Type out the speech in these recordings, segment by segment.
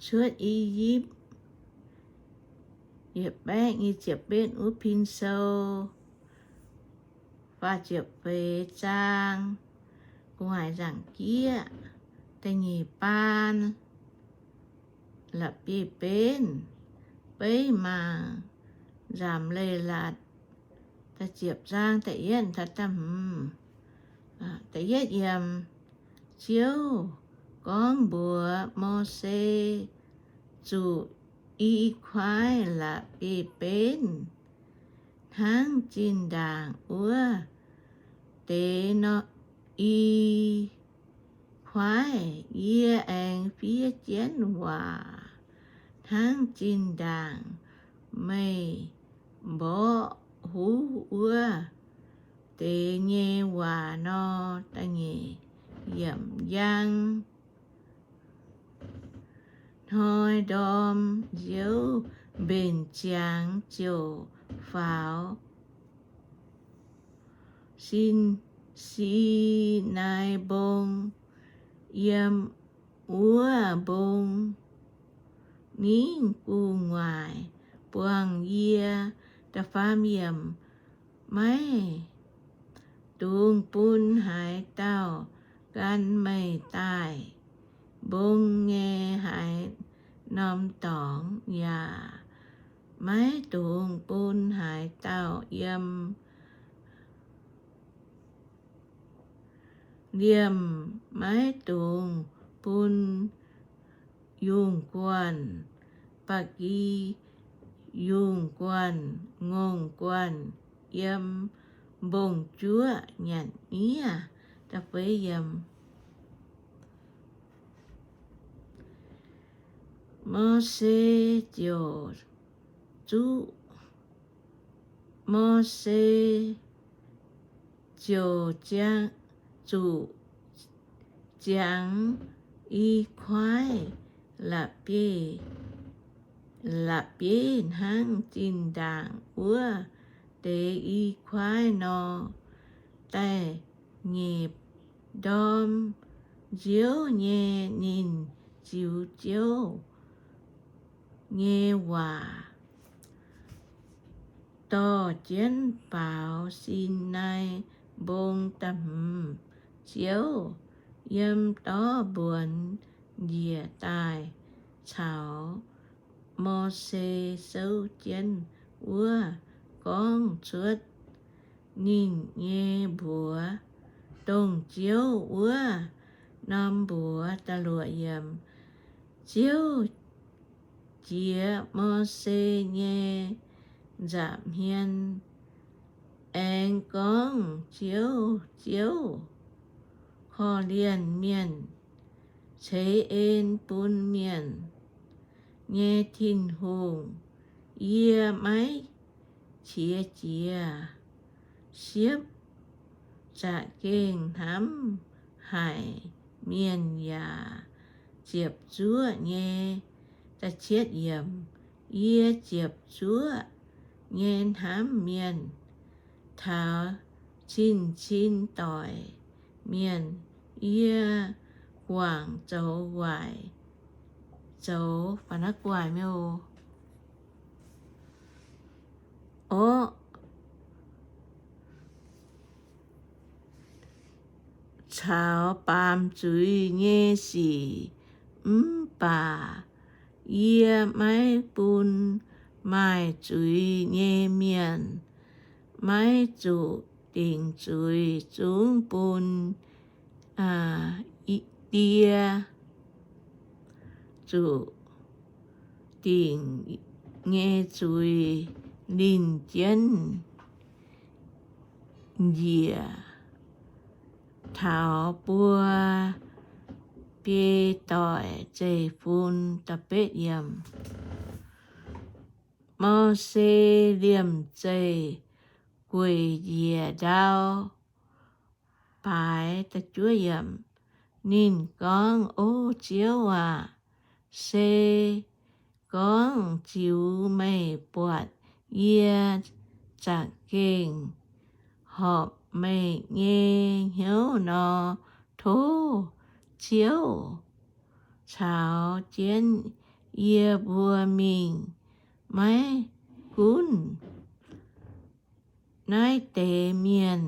cuotv I^yipv. Yietc baeqv nyic ziepc betv wuov Pin Sou faah ziepc feix zaang, gu'nguaaic nzaangc jieqv, da'nyeic baan, la'bieiv-benv, beiv mangc nzamc leiz-latc. Da'ziepc zaang da'yietv, da'yietv yiemc. Ziouv gorngv mbuox Mose, Zuqc i kuaaiv la'bieiv-benv hnangv zinh ndaangc wuov deix nor, i kuaaiv. Yie aengx fiev jienv waac hnangv zinh ndaangc meih mborqv huv wuov deix nyei waac nor. Da'nyeic yiemc. Njang hnoi ndorm nziouv mbenc ziangx ziouc faaux Sin, Sinai Mbong. Yiem wuov mbong mingh gu'nguaaic buangh yie. Da'faam yiemc. Maiv dungx bun haaix dauh gan meih daaih mbong nyei haaix norm dorngx, yaac maiv dungx bun haaix dauh yiem liemh, maiv dungx bun yungh guanh, ba'gi yungh guanh, ngongh guanh yiem mbong-juoqv nyanc miev. Mose ziouc zuqv, Mose ziouc ziangx, zuqc ziangx i kuaaiv la'bieiv, la'bieiv hnangv zinh ndaangc wuov deix i kuaaiv nor. Da'nyeic ndorm nziouv nyei, ninh ziux Ziouv nyei waac dorh jienv faaux Sinai Mbong. Da'hmz. Ziouv yiem dorv mbuonx njiec daaih caux Mose souv jienv wuov, gorngv cuotv ninh nyei mbuox, dongh Ziouv wuov norm mbuox. Da'luoqc yiemc. Ziouv jiex Mose nyei nza'hmien aengx gorngv, Ziouv, Ziouv, korv-lienh mienh, ceix en bun mienh nyei Tin-Hungh, yie maiv qiex jiez siepv, za'gengh hnamv haic mienh yaac ziepc zuoqv nyei. Da'cietv yiemc. Yie ziepc zuoqv nyei hnamv mienh, taux cin-cin doic mienh yie guangc zoux waaic, zoux, fai naaiv guaaic mi'aqv. Orqv caux baamz zuiz nyei sic, mv baac yie maiv bun maaih zuiz nyei mienh. Maiv zuqc dingc zuiz zungv bun die. Zuqc dingc nyei zuiz linh jienv njiec taux buo biei doic zeiv-fun. Mose liemh zeih gueic njiec ndau baaix. Ninh gorngv, O Ziouv aac, se gorngv ziux meih buatc yie za'gengh horpc meih nyei hnyouv nor, tov Ziouv caux jienv yie mbuo mingh. Maiv gunv naaiv deix mienh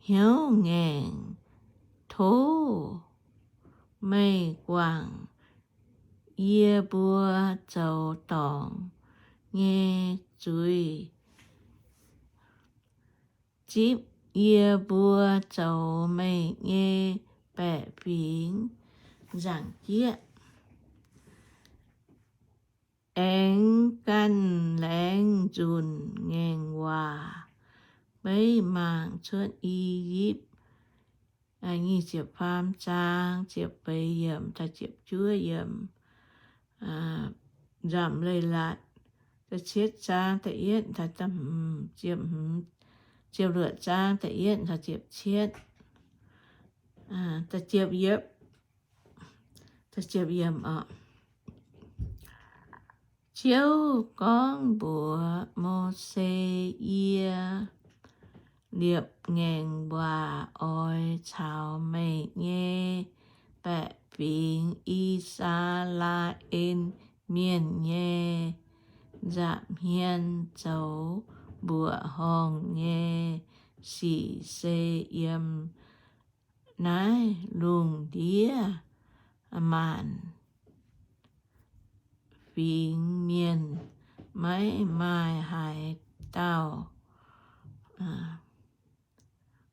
hnyouv ngaengc, tov meih guangc yie mbuo zoux dorngc nyei zuiz, zipv yie mbuo zoux meih nyei baeqc fingx nzaangc jieqv, aengx ganh laengz nzunc ngaengc waac beiv mangc cuotv I^yipv. Nyic ziepc faam zaang, ziepc feix yiemc, ziepc juov yiemc. Nzamc Leiz-Latc, da'cietv zaang, da'yietv, ziepc luoqc zaang, da'yietv, ziepc cietv, ziepc, Ziouv gorngv mbuox Mose, Yie liepc ngaengc waac oix caux meih nyei baeqc fingx, I^saa^laa^en Mienh, nyei nza'hmien zoux mbuoqc horngh nyei sic se yiem naaiv lungh ndiev maanc fingx mienh maiv maaih haaix dauh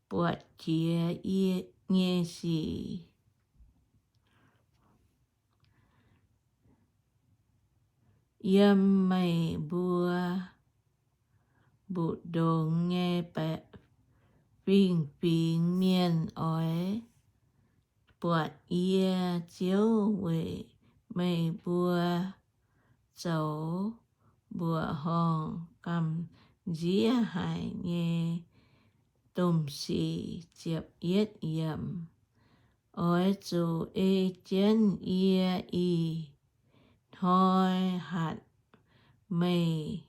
buatc jiex yie nyei sic. Yiem meih mbuo mbu'ndongx nyei baeqc fingx-fingx mienh oix buatc yie Ziouv weic meih mbuo zoux mbuoqc horngh gamh nziev haic nyei domh sic. Ziepc yietv yiemc. Oix zuqc ei jienv yie ih hnoi hatc meih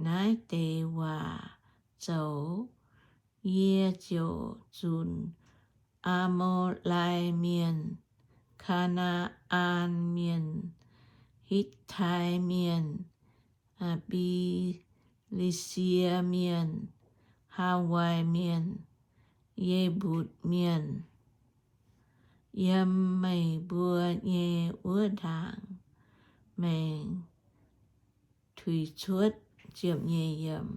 naaiv deix waac zoux, yie ziouc zunc Aa^mo^lai Mienh, Kaa^naa^an Mienh, Hitv^tai Mienh, Bi^li^sie Mienh, Haawai Mienh, Ye^mbutc Mienh, yiem meih mbuo nyei wuov ndaangc maengx tuix cuotv. Ziepc nyeic yiemc.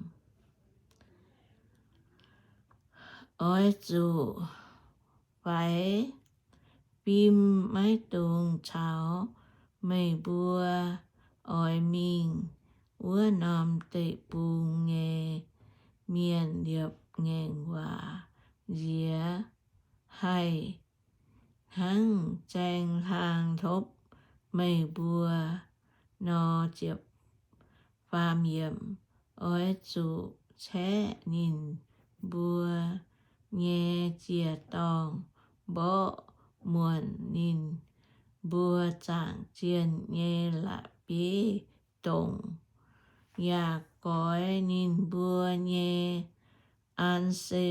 Oix zuqc faix fim maiv dungx caux meih mbuo oix mingh wuov norm deic-bung nyei mienh liepc ngaengc waac nziex haih hnangv zaeng hlaang hlopv meih mbuo nor. Ziepc faam yiemc. Oix zuqc caeqv ninh mbuo nyei ziec-dorngh mborqv muonc ninh mbuo zaangc zienh nyei la'bieiv-dongc, yaac goix ninh mbuo nyei an se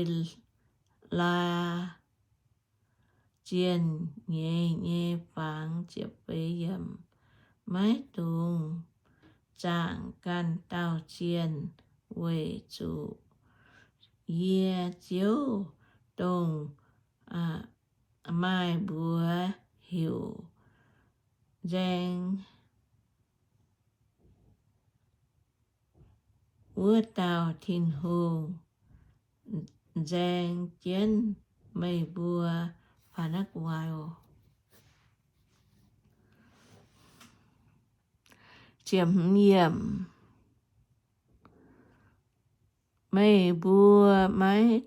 laa zienh nyeiz nyei fangx. Ziepc feix yiemc. Maiv dungx zaangc ganh dauh zienh, weic zuqc yie, Ziouv, dongh maaih mbuox heuc Nzaeng wuov dauh Tin-Hungh, nzaeng jienv meih mbuo. Faaux naaiv gu'nguaaic oc. Ziepc hmz yiemc. Meih mbuo maiv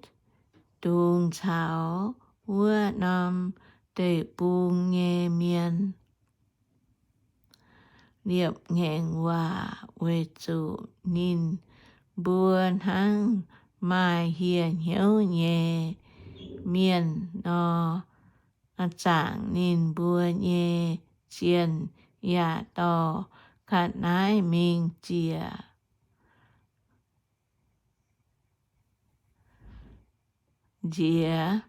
dungx caux wuov norm deic-bung nyei mienh liepc ngaengc waac, weic zuqc ninh mbuo hnangv maaih hieh hnyouv nyei mienh nor, zaangc ninh mbuo nyei zienh yaac dorh ga'naaiv mingh ziec, nziex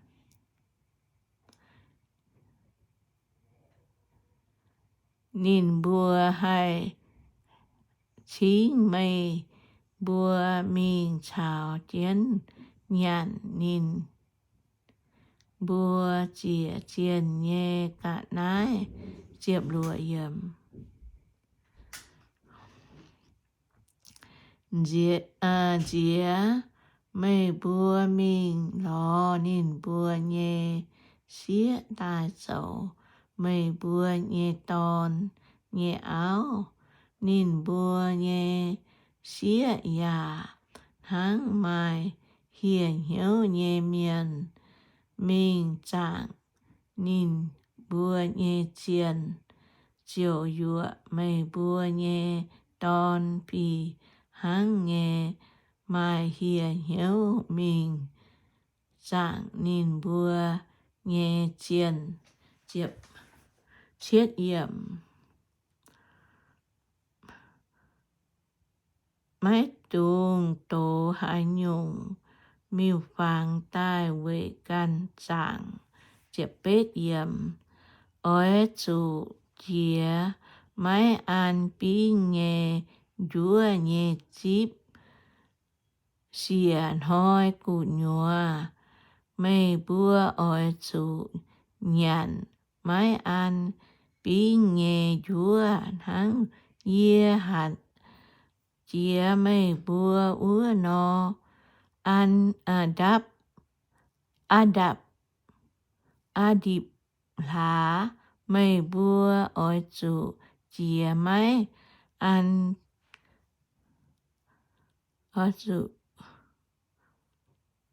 ninh mbuo haih cingv meih mbuo mingh caux jienv nyanc ninh mbuo ziec zienh nyei ga'naaiv. Nziex meih mbuo mingh lorz ninh mbuo nyei sieqv daaih zoux meih mbuo nyei dorn nyei auv. Ninh mbuo nyei sieqv yaac hnangv maaih hieh hnyouv nyei mienh mingh zaangc ninh mbuo nyei zienh, ziouc yuoqc meih mbuo nyei dorn fih hnangv nyei maaih hieh hnyouv mingh zaangc ninh mbuo nyei zienh. Maiv dungx dox haaix nyungc miuc-fangx daaih weic ganh zaangc. Oix zuqc jiex maiv an bingv nyei njuov nyei zipv siec hnoi gu'nyuoz. Meih mbuo oix zuqc nyanc maiv an bingv nyei njuov hnangv yie hatc jiex meih mbuo wuov nor. An, ndapv, aa ndapv, aa ndipc hlaax meih mbuo oix zuqc jiex maiv an, oix zuqc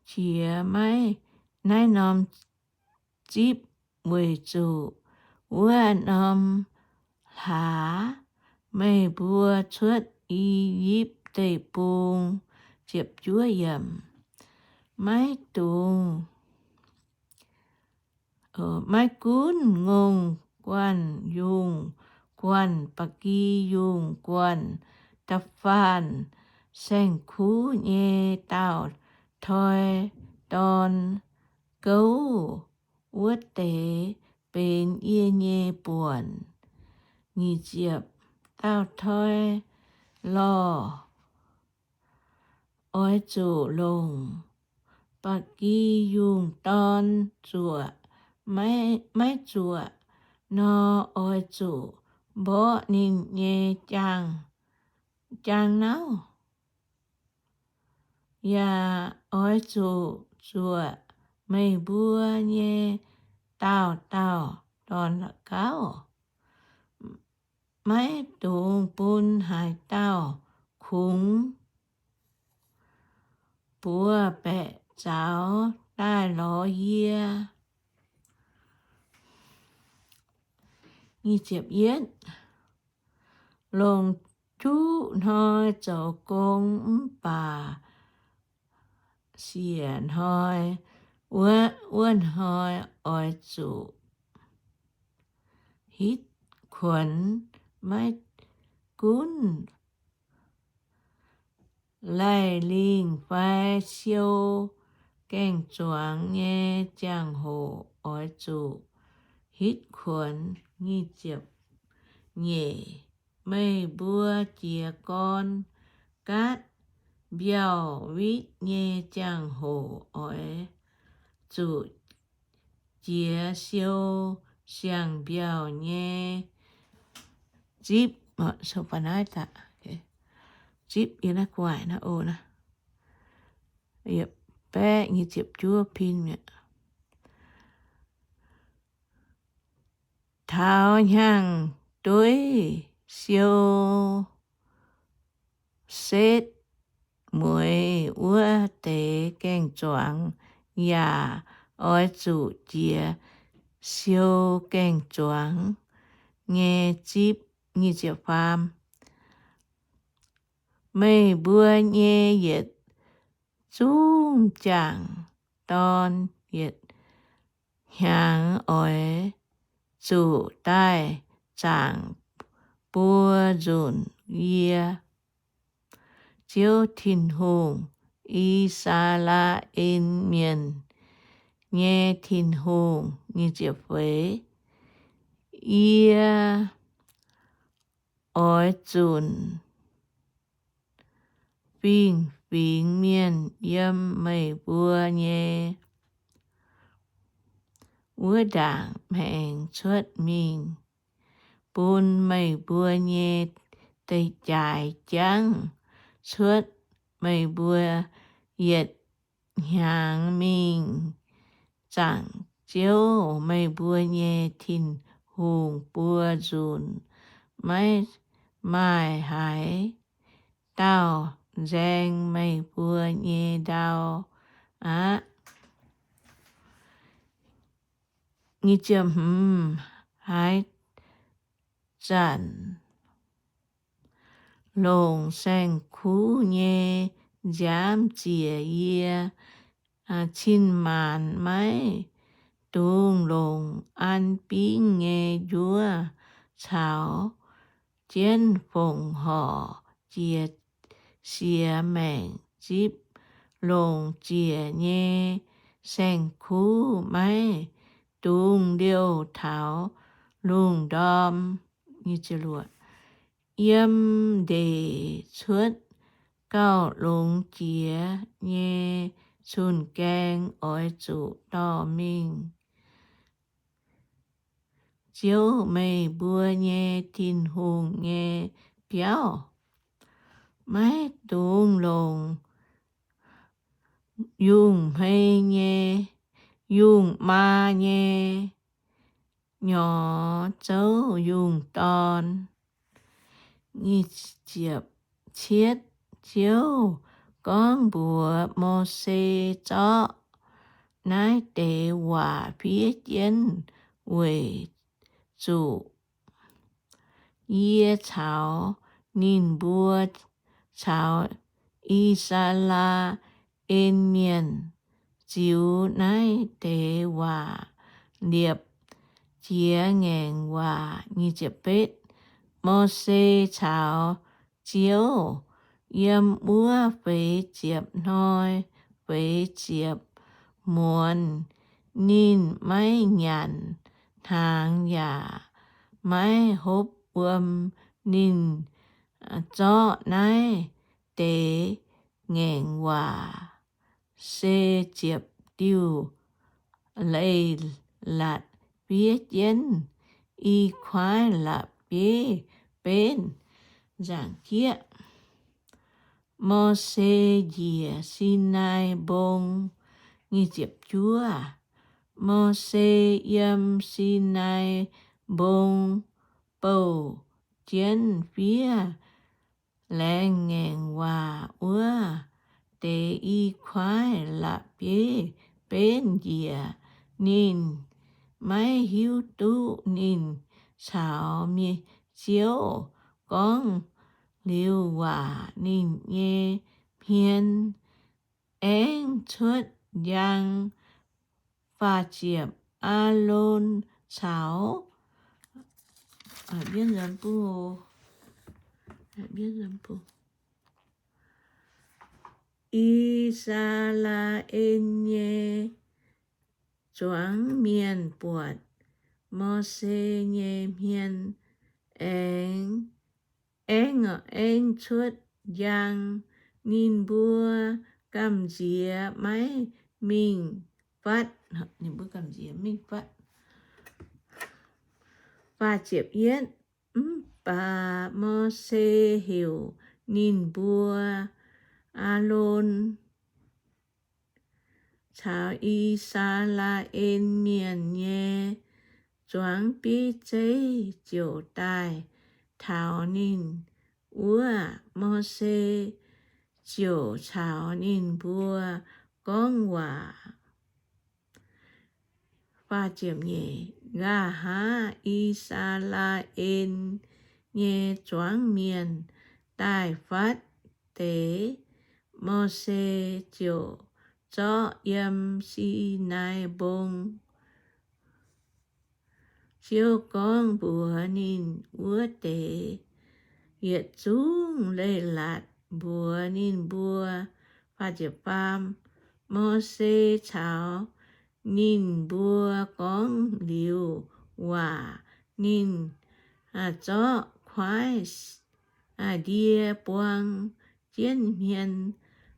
jiex maiv naaiv norm zipv, weic zuqc wuov norm hlaax meih mbuo cuotv I^yipv Deic-Bung. Maiv dungx, maiv gunv ngongh guanh, yungh guanh, ba'gi yungh guanh, da'faanh saeng-kuv nyei dauh toi dorn gouv wuov deix benx yie nyei buonc. Dauh toi lorh oix zuqc longc ba'gi yungh dorn zuoqc. Maiv zuoqc nor, oix zuqc mborqv ninh nyei jaang, jaang nauv, yaac oix zuqc zuoqc meih mbuo nyei dauh dauh dorn-la'gauv. Maiv dungx bun haaix dauh kungx buoz-baeqc zaux daaih lorz yie. Longc juqv hnoi zoux gong mv baac siec hnoi, wuov hnoi oix zuqc hitv kuonx. Maiv gunv laih lingh fai siou gaeng-zuangx nyei ziangh hoc oix zuqc hitv kuonx. Nyeic, meih mbuo jiez gorn gaatv mbiauh witv nyei ziangh hoc oix zuqc jiex siou siang-mbiauh nyei zipv. Zipv yiem naaiv gu'nguaaic naaiv oc. Baeqv nyei ziepc juov pin mi'aqv. Taux hnyangx-dueiv siou setv mueiz wuov deix gaeng-zuangx yaac oix zuqc jiex siou gaeng-zuangx nyei zipv. Meih mbuo nyei yietc zungv jaangc dorn yietc hnyangx oix zuqc daaih zaangc buo nzunc. Yie, Ziouv Tin-Hungh, I^saa^laa^en Mienh nyei Tin-Hungh. Yie, oix zunc fingx-fingx mienh yiem meih mbuo nyei wuov ndaangc hmaengx cuotv mingh, bun meih mbuo nyei deix-jaaix jangv cuotv meih mbuo yietc hnyangx mingh. Zaangc Ziouv, meih mbuo nyei Tin-Hungh, buo nzunc maiv maaih haaix dauh nzaeng meih mbuo nyei ndau aqv. Haaix zanc longc saeng-kuv nyei nziaamv ziec yie, cin-maanc maiv dungx longc an bingv nyei njuov caux jienv fongc horc jiex siex maengc zipv. Longc ziec nyei saeng-kuv maiv dungx liouh taux lungh ndorm. Yiem ndeic cuotv gauh longx jiex nyei cun-gaeng oix zuqc dorh mingh. Ziouv, meih mbuo nyei Tin-Hungh nyei biauv, maiv dungx longc yungh hmei nyei, yungh maa nyei nyorx zouv yungh dorn. Cietv Ziouv gorngv mbuox Mose, Zorqv naaiv deix waac fiev jienv weic zuqc yie caux ninh mbuo caux I^saa^laa^en Mienh ziux naaiv deix waac liepc jiez ngaengc waac. Mose caux Ziouv yiem wuov feix ziepc hnoi feix ziepc muonz, ninh maiv nyanc hnaangx yaac maiv hopv wuom. Ninh zorqv naaiv deix ngaengc waac se ziepc diuh leiz-latc fiev jienv i kuaaiv la'bieiv-benv nzaangc jieqv. Mose Njiec Sinaai Mbong. Mose yiem Sinaai Mbong bouh jienv fiev laengz ngaengc waac wuov deix i kuaaiv la'bieiv-benv njiec. Ninh maiv hiuv duqv ninh caux Ziouv gorngv liuz waac. Ninh nyei hmien aengv cuotv njang. Faah ziepc, Aalon caux I^saa^laa^en nyei zuangx mienh buatc Mose nyei hmien aengx, aengv, aengv cuotv njang. Ninh mbuo gamh nziex maiv mingh fatv. Ninh mbuo gamh nziex mingh fatv. Mv baac Mose heuc ninh mbuo, Aalon caux I^saa^laa^en Mienh nyei zuangx bieiv zeiv ziouc daaih taux ninh wuov. Mose ziouc caux ninh mbuo gorngv waac. Nqa'haav I^saa^laa^en nyei zuangx mienh daaih fatv deix, Mose ziouc zorqv yiem Sinaai Mbong. Ziouv gorngv mbuox ninh wuov deix yietc zungv leiz-latc mbuox ninh mbuo. Mose caux ninh mbuo gorngv liuz waac, ninh zorqv kuaaiv ndie buang jienv hmien.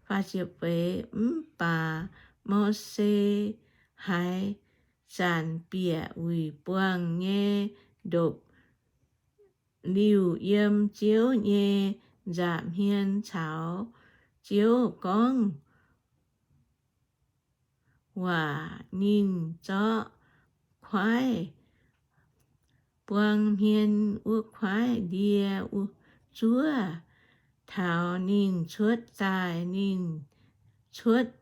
Mv baac Mose haiz zanc bieqc wuic buangh nyei ndopv-liuh yiem Ziouv nyei nza'hmien caux Ziouv gorngv waac. Ninh zorqv kuaaiv buang hmien wuov kuaaiv ndie zuov taux ninh cuotv daaih. Ninh cuotv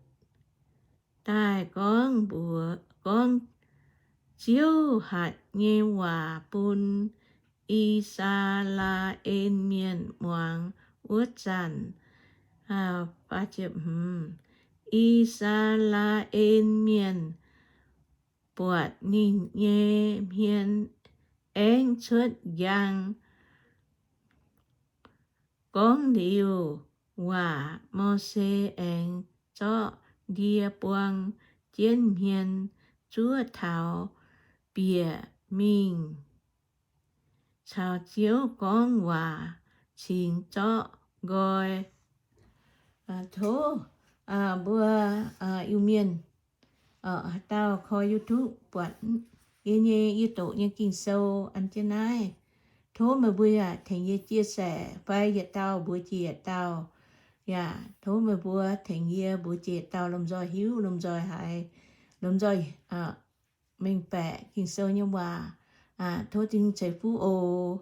daaih gorngv mbuox, gorngv Ziouv hatc nyei waac bun I^saa^laa^en Mienh muangx. Wuov zanc I^saa^laa^en Mienh buatc ninh nyei hmien aengv cuotv njang. Gorngv liuz waac, Mose aengx zorqv ndie buang jienv hmien zuov taux bieqc mingh caux Ziouv gorngv waac cingx zorqv nqoi. Tov mbuo Iu-Mienh haaix dauh koi YouTube buatc yie nyei, yie doqc nyei Ging-Sou an jienv naaiv, tov meih mbuo yaac tengx yie chia sẻ fai yietc dauh mbuox jiex yietc dauh. Yaac tov meih mbuo tengx yie mbuox jiex yietc dauh lomh nzoih hiuv, lomh nzoih haiz, lomh nzoih mengh baeqc Ging-Sou nyei waac. Tov Tin-Hungh ceix fuqv oc.